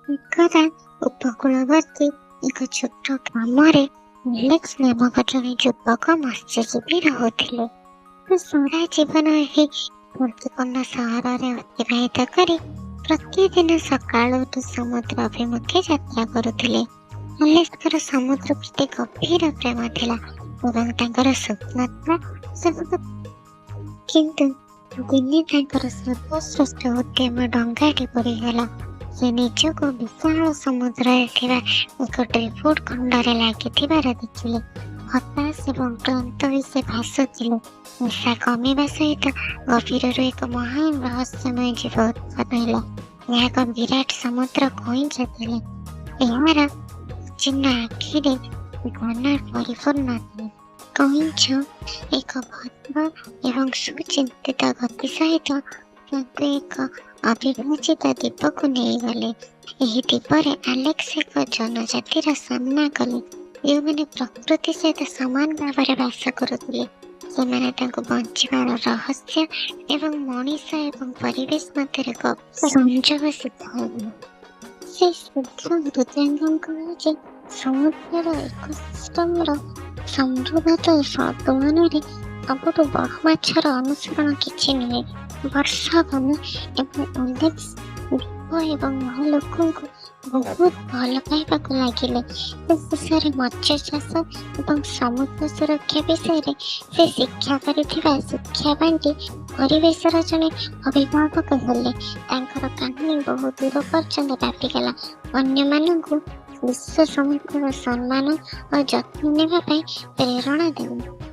ଏକଦା ଉପକୂଳବର୍ତ୍ତୀ ଏକ ଛୋଟ ଗ୍ରାମରେ ଆଲେକ୍ସ ନାମକ ଜଣେ ଯୁବକ ମତ୍ସ୍ୟଜୀବୀ ରହୁଥିଲେ। ସେ ସାରା ଜୀବନ ଏହି ଶାନ୍ତିପୂର୍ଣ୍ଣ ସହରରେ ଅତିବାହିତ କରି ପ୍ରତିଦିନ ସକାଳୁ ଉଠି ସମୁଦ୍ର ଅଭିମୁଖେ ଯାତ୍ରା କରୁଥିଲେ। ଆଲେକ୍ସଙ୍କର ସମୁଦ୍ର ପ୍ରତି ଗଭୀର ପ୍ରେମ ଥିଲା ଏବଂ ତାଙ୍କର ସ୍ୱପ୍ନ ଥିଲା ସବୁକୁ। କିନ୍ତୁ ଦିନେ ତାଙ୍କର ସର୍ବଶ୍ରେଷ୍ଠ ଉଦ୍ୟମ ଡଙ୍ଗାଟି ବୁଡ଼ିଗଲା। ସେ ନିଜକୁ ବିଶାଳ ସମୁଦ୍ରରେ ଥିବା ଏକ ଡ୍ରିଫ୍ଟଉଡ୍ ଖଣ୍ଡରେ ଲାଗିଥିବାର ଦେଖିଲେ। ହତାଶ ଏବଂ କ୍ଳାନ୍ତ ହୋଇ ସେ ଭାସୁଥିଲେ। ନିଶା କମିବା ସହିତ ଗଭୀରରୁ ଏକ ମହାନ ରହସ୍ୟମୟ ଜୀବ ଉତ୍ପନ୍ନ ହେଲା। ଏହା ଏକ ବିରାଟ ସମୁଦ୍ର କଇଁଛ ଥିଲା। ଏହାର ଚିହ୍ନ ଆଖିରେ ଜ୍ଞାନ ପରିପୂର୍ଣ୍ଣ ଥିଲା। କଇଁଛ ଏକ ଭଦ୍ର ଏବଂ ସୁଚିନ୍ତିତ ଗତି ସହିତ ତାଙ୍କୁ ଏକ ଅବିଭାଜିତ ଦ୍ୱୀପକୁ ନେଇଗଲେ। ଏହି ଦ୍ୱୀପରେ ଆଲେକ୍ସ ଏକ ଜନଜାତିର ସାମ୍ନା କଲେ, ଯେଉଁମାନେ ପ୍ରକୃତି ସହିତ ସମାନ ଭାବରେ ବାସ କରୁଥିଲେ। ସେମାନେ ତାଙ୍କୁ ବଞ୍ଚିବାର ରହସ୍ୟ ଏବଂ ମଣିଷ ଏବଂ ପରିବେଶ ମଧ୍ୟରେ ଗଭୀର ସଂଯୋଗ ଶିଖାଇଲେ। ସେ ଶୀଘ୍ର ହୃଦୟଙ୍ଗମ କଲେ ଯେ ସମୁଦ୍ରର ଇକୋସିଷ୍ଟମର ସମୃଦ୍ଧତା ତୁଳନାରେ ସବୁଠୁ ବଡ଼ ମାଛର ଅନୁସରଣ କିଛି ନୁହେଁ। ବର୍ଷ ଗଲା ଏବଂ ଆଲେକ୍ସ ଦ୍ୱୀପ ଏବଂ ଲୋକଙ୍କୁ ବହୁତ ଭଲ ପାଇବାକୁ ଲାଗିଲେ। ସେ ଶେଷରେ ମତ୍ସ୍ୟ ଚାଷ ଏବଂ ସମୁଦ୍ର ସୁରକ୍ଷା ବିଷୟରେ ସେ ଶିକ୍ଷା କରିଥିବା ଶିକ୍ଷା ବାଣ୍ଟି ପରିବେଶର ଜଣେ ଅଭିଭାବକ ହେଲେ। ତାଙ୍କର କାହାଣୀ ବହୁ ଦୂର ପର୍ଯ୍ୟନ୍ତ ବ୍ୟାପିଗଲା, ଅନ୍ୟମାନଙ୍କୁ ବିଶ୍ୱ ସମୁଦ୍ରର ସମ୍ମାନ ଓ ଯତ୍ନ ନେବା ପାଇଁ ପ୍ରେରଣା ଦେଲା।